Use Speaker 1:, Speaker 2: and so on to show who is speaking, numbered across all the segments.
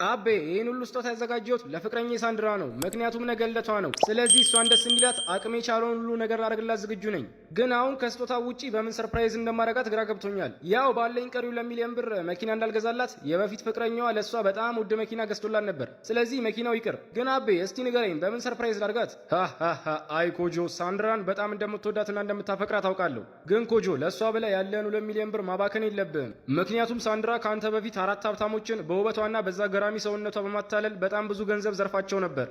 Speaker 1: አቤ፣ ይህን ሁሉ ስጦታ ያዘጋጀሁት ለፍቅረኛዬ ሳንድራ ነው። ምክንያቱም ነገ ልደቷ ነው። ስለዚህ እሷን ደስ እንዲላት አቅሜ የቻለውን ሁሉ ነገር ላደርግላት ዝግጁ ነኝ። ግን አሁን ከስጦታ ውጪ በምን surprise እንደማደርጋት ግራ ገብቶኛል። ያው ባለኝ ቀሪው 2 ሚሊዮን ብር መኪና እንዳልገዛላት የበፊት ፍቅረኛዋ ለእሷ በጣም ውድ መኪና ገዝቶላት ነበር። ስለዚህ መኪናው ይቅር። ግን አቤ፣ እስቲ ንገረኝ፣ በምን surprise ላድርጋት? ሃሃሃ፣ አይ ኮጆ፣ ሳንድራን በጣም እንደምትወዳትና እንደምታፈቅራት አውቃለሁ። ግን ኮጆ፣ ለእሷ ብለህ ያለህን 2 ሚሊዮን ብር ማባከን የለብህም። ምክንያቱም ሳንድራ ከአንተ በፊት አራት ሀብታሞችን በውበቷና በዛ ገራሚ ሰውነቷ በማታለል በጣም ብዙ ገንዘብ ዘርፋቸው ነበር።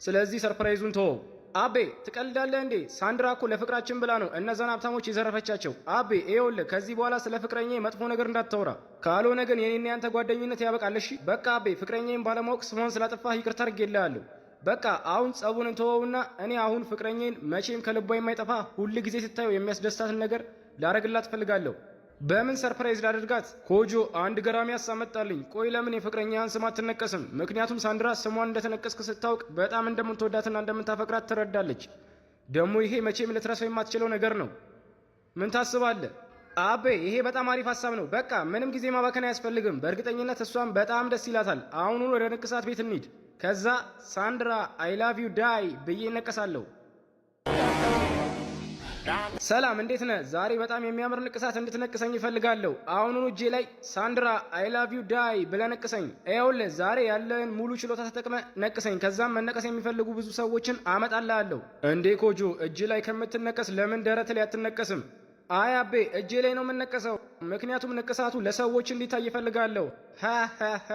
Speaker 1: ስለዚህ surprise ኡን ተወው። አቤ፣ ትቀልዳለህ እንዴ? ሳንድራ እኮ ለፍቅራችን ብላ ነው እነዛን ሀብታሞች የዘረፈቻቸው። አቤ፣ ይኸውልህ፣ ከዚህ በኋላ ስለ ፍቅረኛዬ መጥፎ ነገር እንዳታወራ፣ ካልሆነ ግን የኔና ያንተ ጓደኝነት ያበቃል። እሺ በቃ አቤ፣ ፍቅረኛዬን ባለማወቅ ስሟን ስላጠፋህ ይቅርታ አድርጌልሃለሁ። በቃ አሁን ጸቡን እንተወውና እኔ አሁን ፍቅረኛዬን መቼም ከልቧ የማይጠፋ፣ ሁል ጊዜ ስታየው የሚያስደስታትን ነገር ላረግላት እፈልጋለሁ። በምን surprise ላድርጋት? ኮጆ፣ አንድ ገራሚ ሀሳብ መጣልኝ። ቆይ፣ ለምን የፍቅረኛህን ስም አትነቀስም? ምክንያቱም ሳንድራ ስሟን እንደተነቀስክ ስታውቅ በጣም እንደምትወዳትና እንደምታፈቅራት ትረዳለች። ደግሞ ይሄ መቼም ልትረሳው የማትችለው ነገር ነው። ምን ታስባለህ? አቤ፣ ይሄ በጣም አሪፍ ሀሳብ ነው። በቃ ምንም ጊዜ ማባከን አያስፈልግም። በእርግጠኝነት እሷም በጣም ደስ ይላታል። አሁኑኑ ወደ ንቅሳት ቤት እንሂድ። ከዛ "ሳንድራ፣ I love you die" ብዬ እነቀሳለሁ። ሰላም፣ እንዴት ነህ? ዛሬ በጣም የሚያምር ንቅሳት እንድትነቅሰኝ እፈልጋለሁ። አሁኑኑ እጄ ላይ "ሳንድራ፣ I love you die" ብለህ ነቅሰኝ። ይኸውልህ፣ ዛሬ ያለህን ሙሉ ችሎታ ተጠቅመህ ነቅሰኝ። ከዛም መነቀስ የሚፈልጉ ብዙ ሰዎችን አመጣልሃለሁ። እንዴ ኮጆ፣ እጅ ላይ ከምትነቀስ ለምን ደረት ላይ አትነቀስም? አይ አቤ፣ እጄ ላይ ነው የምነቀሰው፣ ምክንያቱም ንቅሳቱ ለሰዎች እንዲታይ እፈልጋለሁ። ሃሃሃ።